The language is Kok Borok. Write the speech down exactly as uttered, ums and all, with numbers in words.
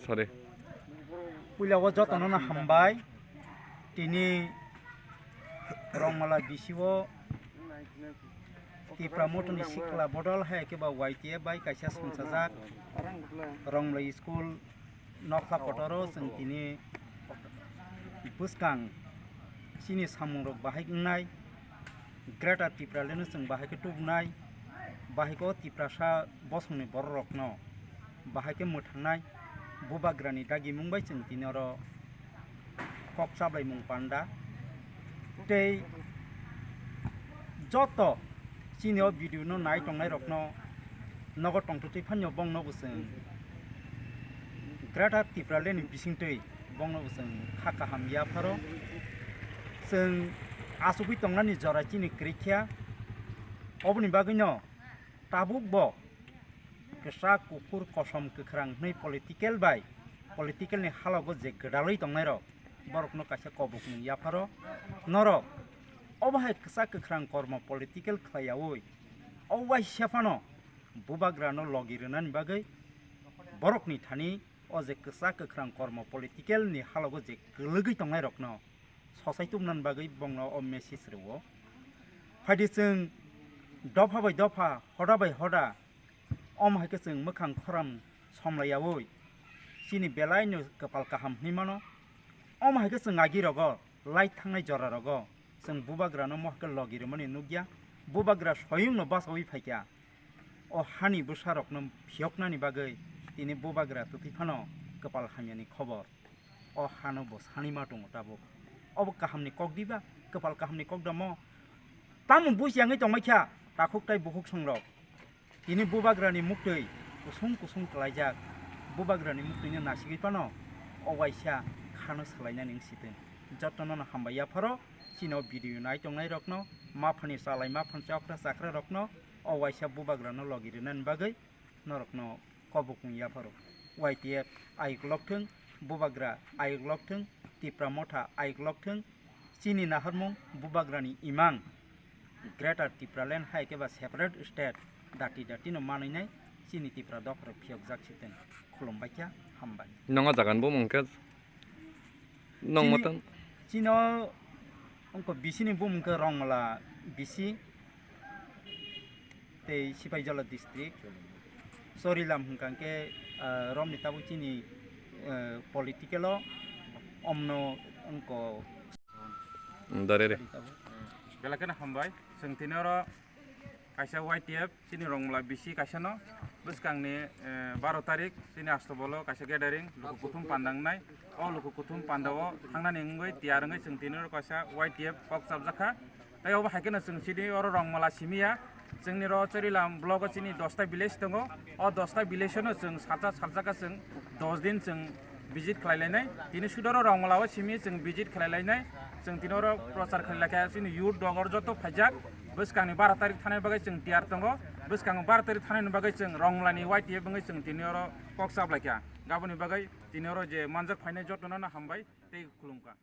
Sorry. Puila o jotono no hambai. Tini Rongmala bisi o Tipra Mothani sikla bodol hai khe ba Y T F bai kaisa songchajak Rongmala school nokha kotoro chwng tini bwskang chini samung rok bahai wngnai, Greater Tipraland no chwng bahai khe tubunai, bahai khe o Tiprasa bosongni borok rokno bahai khe mwthangnai, bubagrani dagimung bai chwng tini oro kok chaplaimung panda. Tei joto chini o video no nai tongnai rokno nogo tongtwtwi phanyo bongno bo chwng Greater Tipraland ni bisingtwi bongno bo chwng kha kaham yapharo. Chwng achugwi tongnani jora chini kwrwi kha, oboni bagwino tabuk bo kwchak, kuphur, kosom, kwkhrang hwnwi political bai political ni halogo je gwdalwi tongnairok, borokno kaisa kobokmung yapharo. Norok obo hai kwchak kwkhrang kormo political khlaiyaui o waisa phano bubagrano logi rwnani bagwi borokni thani o je kwchak kwkhrang kormo political ni halogo je kwlwgwi tongnairokno sosai tubunani bagwi bongno o message rwo. Phaidi chwng dopha bai dopha, hoda bai hoda, omo hai khe chwng mwkhang khoram somlaiyaui chini belaino kwpal kaham hwnwi mano. Omo hai khe chwng agi rogo, light thangnai jora rogo chwng bubagrano mo hai khe logi rwmani nukya. Bubagra soyungno bachaui phaikha. O hani bwsarokno phiyoknani bagwi tini bubagra twtwi phano kwpal hamyani khobor. O hano bo sanima tongo tabuk. Obo kahamni kok diba, kwpal kahamni kok damo. Tamo busi yangwi tongmai kha takhuk tai bukhuk songrok. Tini bubagrani muktwi kusung kusung klaijak. Bubagrani muktwino nasigwi phano o waisa khano swlainani wng sitwng. Jotono no hambai yapharo, chini o video nai tongnai rokno, maphani chalai maphani chokra chakra rokno, o waisa bubagrano logi rwnani bagwi norokno kobokmung yapharo. Y T F ayuk lok thung, bubagra ayuk lok thung, Tipra Motha ayuk lok thung, chini naharmung bubagrani imang Greater Tipraland hai khe ba separate state dati dati no manwinai chini Tipra dopharok phiyokjak sitwng. Khulumbai kha, hambai. Nongo jagan bumung khe Nong Chini, motan? Chino wngkha bisini bumung khe Rongmala bisi tei Sipaijala district. Chorilam hwnkha khe, ah, romni tabuk chini, eh, political o omno wngkha. Dare re. Belai kheno hambai. Chwng tini oro kaisa Y T F, chini Rongmala bisi kaisa no, bwskangni, eh, baro tarik, chini Astobolo kaisa gathering, luku kuthum panda wngnai. O luku kuthum panda o thangnani wngwi tiyar wngwi chwng tini oro kaisa Y T F kok chapjak kha. Tei obo hai kheno chwng chini oro Rongmala simi ya, chwngni ro Chorilam block o chini dosta village tongo. O dosta village no chwng salsa salsa kha chwng dos din chwng visit khlai lainai. Tini sudoro Rongmala o simi chwng visit khlai lainai. Chwng tini oro prochar khlai lai kha chini youth dogor joto phaijak. Bwskangni baro tarik thanai bagwi chwng tiyar tongo. Bwskango baro tarik thanai bagwi chwng Rongmala ni Y T F wngwi chwng tini oro kok chap lai kha. Gaboni bagwi tini oro je manjak phainai jotono no hambai tei khulum kha.